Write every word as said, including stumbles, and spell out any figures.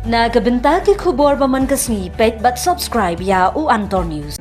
Na ka bynta ki khubor ba man ka sngi, peit bad subscribe ïa U Antor News.